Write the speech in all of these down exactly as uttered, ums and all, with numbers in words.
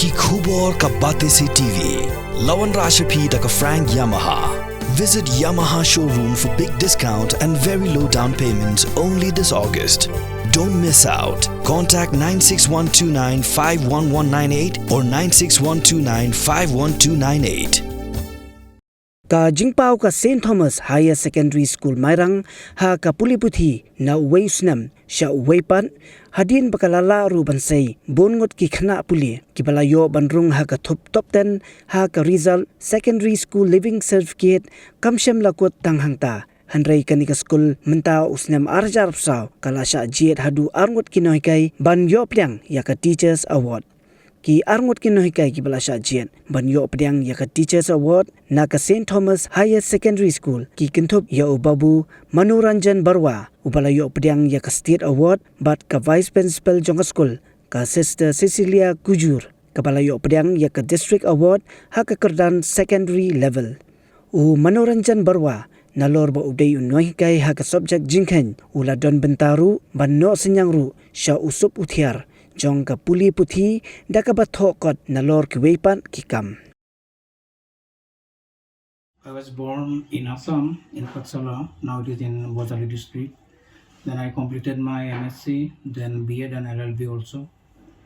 Ki khubor ka Batesi T V. La wanrah sha phi da ka Frank Yamaha. Visit Yamaha showroom for big discount and very low down payments only this August. Don't miss out. Contact nine six one two nine five one one nine eight or nine six one two nine five one two nine eight. Ka jingpaw ka Saint Thomas Higher Secondary School Mairang ha ka pule puthi na uwei u snem sha uwei pat, hadien ba ka la lah ruh ban sei, bun ngut ki khynnah pule kiba la ïoh ban rung ha ka thup top ten ha ka result Secondary School Leaving Certificate kam shym la kut tang hangta. Hynrei kane ka skul mynta u snem ar hajar arphew saw ka la shah jied haduh ar ngut ki nonghikai ban ïoh pdiang ïa ka Teachers Award. Ki ar ngut ki nonghikai kiba la shah jied ban ïoh pdiang ïa ka Teachers Award na ka Saint Thomas Higher Secondary School ki kynthup ïa u Babu Manoranjan Barua uba la ïoh pdiang ïa ka State Award, bad ka Vice Principal jong ka skul, ka Sister Cecilia Kujur, kaba la ïoh pdiang ïa ka District Award ha ka kyrdan secondary level. U Manoranjan Barua, nalor ba u dei u nonghikai ha ka subject jingkheiñ, u la don bynta ruh ban noh synñiang ruh sha u sup u thiar jong ka pule puthi da kaba thoh kot nalor kiwei pat ki kam. I was born in Assam, in Patsala, now it is in Bojali district. Then I completed my M S C, then B Ed and L L B also.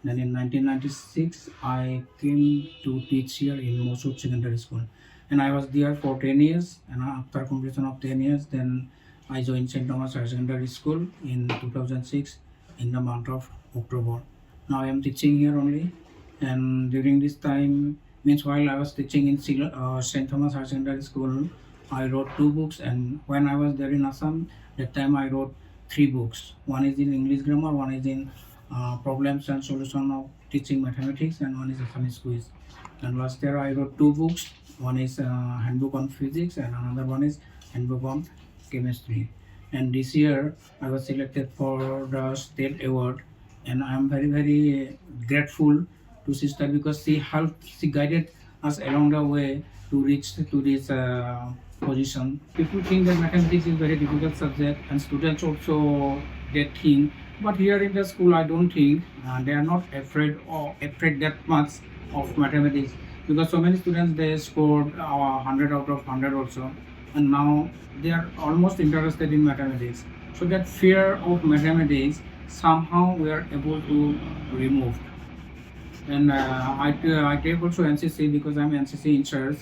Then in nineteen ninety-six, I came to teach here in Mosut Secondary School. And I was there for ten years. And after completion of ten years, then I joined Saint Thomas Higher Secondary School in two thousand six in the month of October. Now I am teaching here only. And during this time, means while I was teaching in Sil- uh, Saint Thomas Higher Secondary School, I wrote two books. And when I was there in Assam, that time I wrote three books. One is in English grammar, one is in uh, problems and solution of teaching mathematics, and one is Assamese quiz. And last year I wrote two books. One is uh, handbook on physics, and another one is handbook on chemistry. And this year I was selected for the state award, and I am very, very grateful to sister because she helped, she guided us along the way to reach to this uh, position. People think that mathematics is a very difficult subject, and students also they think. But here in the school, I don't think uh, they are not afraid or afraid that much of mathematics, because so many students they scored uh, hundred out of hundred also, and now they are almost interested in mathematics. So that fear of mathematics somehow we are able to remove. And uh, I, I take also N C C because I'm N C C in charge.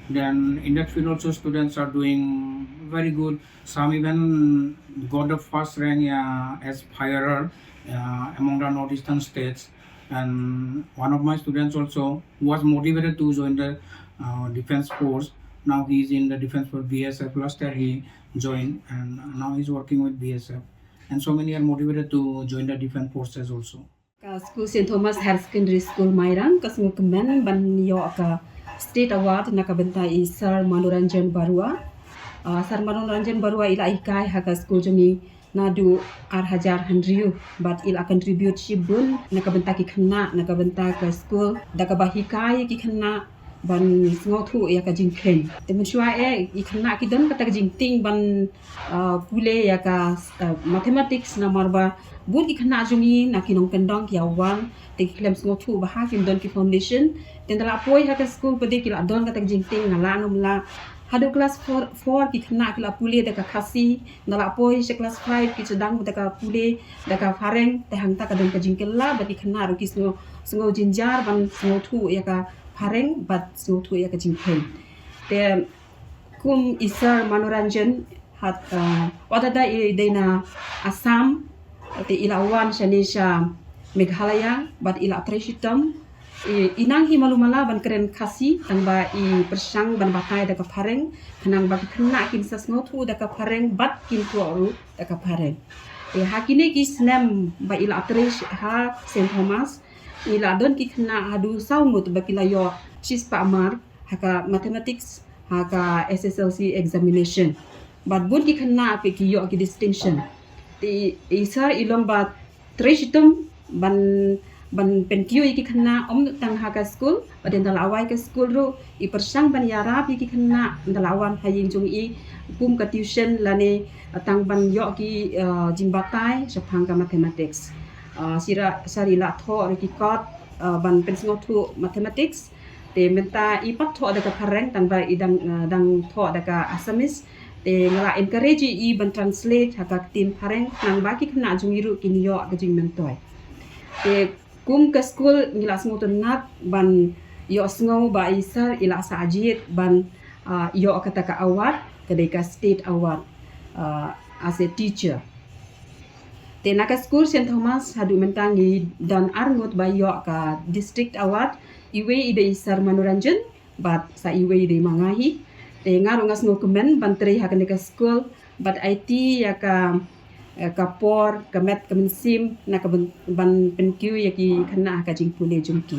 Then in that field also students are doing very good. Some even got the first rank uh, as firer uh, among the northeastern states. And one of my students also was motivated to join the uh, defense force. Now he is in the defense force B S F. Last year he joined, and now he's working with B S F. And so many are motivated to join the defense forces also. Ka skul Saint Thomas Higher Secondary School Mairang ka sngewkmen ban ïoh ka State Award na ka bynta i Sir Manoranjan Barua. Uh, Sir Manoranjan Barua i la hikai ha ka skul jong ngi naduh ar hajar hynriew bad i la contribute shibun na ka bynta ki khynnah, na ka bynta ka skul, da kaba hikai ki khynnah ban sngewthuh ïa ka jingkheiñ. Te mynshuwa eh i khynnah ki don kata ka jingtieng ban uh, pule ïa ka uh, mathematics, namar ba bun ki khynnah jong ngi na ki nongkyndong ki ïa wan te ki khlem sngewthuh bha, kim don ki foundation. Te ynda la poi ha ka skul pat de ki la don kata ka jingtieng, nga lah ne ym lah. Haduh class four, four ki khynnah ki la pule da ka Khasi, ynda la poi sha class five ki sdang da ka pule da ka phareng. Te hangta ka don ka jingkylla bad ki khynnah ruh ki sngew, sngew jynjar ban sngewthuh ïa ka phareng bad sngewthuh ïa ka jingkheiñ. Te kum i Sir Manoranjan, hat uh, wat haba i dei na Assam, te i la wan shane sha Meghalaya bad i la trei shitom. I, i nang hi malu mala ban kren Khasi, tang ba i pyrshang ban batai da ka phareng, khnang ba ki khynnah kin sa sngewthuh da ka phareng bad kin thoh ruh da ka phareng. Te ha kine ki snem ba i la trei ha Saint Thomas, i la don ki khynnah haduh saw ngut ba ki la ïoh shispah mark ha ka mathematics, ha ka S S L C examination. Bad bun ki khynnah pat ki ïoh ki distinction. Te i Sir i long ba trei shitom ban, ban pynkiew ïa ki khynnah, ym tang ha ka skul, bad ynda la wai ka skul ruh i pyrshang ban ïarap ïa ki khynnah ynda la wan ha ïing jong i, kum ka tuition lane tang ban ïoh ki uh, jingbatai shaphang ka mathematics. Uh, sira, sari la thoh ruh ki kot uh, ban pynsngewthuh mathematics. Te mynta i pat thoh da ka phareng tang ba i dang, uh, dang thoh da ka Assamese. Te nga la encourage i ban translate ha ka ktien phareng nang ba ki khynnah jong i ruh kin ïoh ka jingmyntoi. Te kum ka skul ngi la sngewtynnat ban ïohsngew ba i sir i la sah jied ban, uh, ïoh kata ka award, ka dei ka state award, uh, as a teacher. Te na ka skul Saint Thomas haduh mynta ngi don arngut ba ïoh ka district award, iwei i dei i sir Manoranjan, bad sa iwei i dei ma nga hi. Te nga ruh nga sngewkmen ban trei ha kane ka skul bad aiti ïa ka, eh, ka por, ka met ka mynsiem na ka ban, ban pynkiew ïa ki khynnah ha ka jingpule jong ki.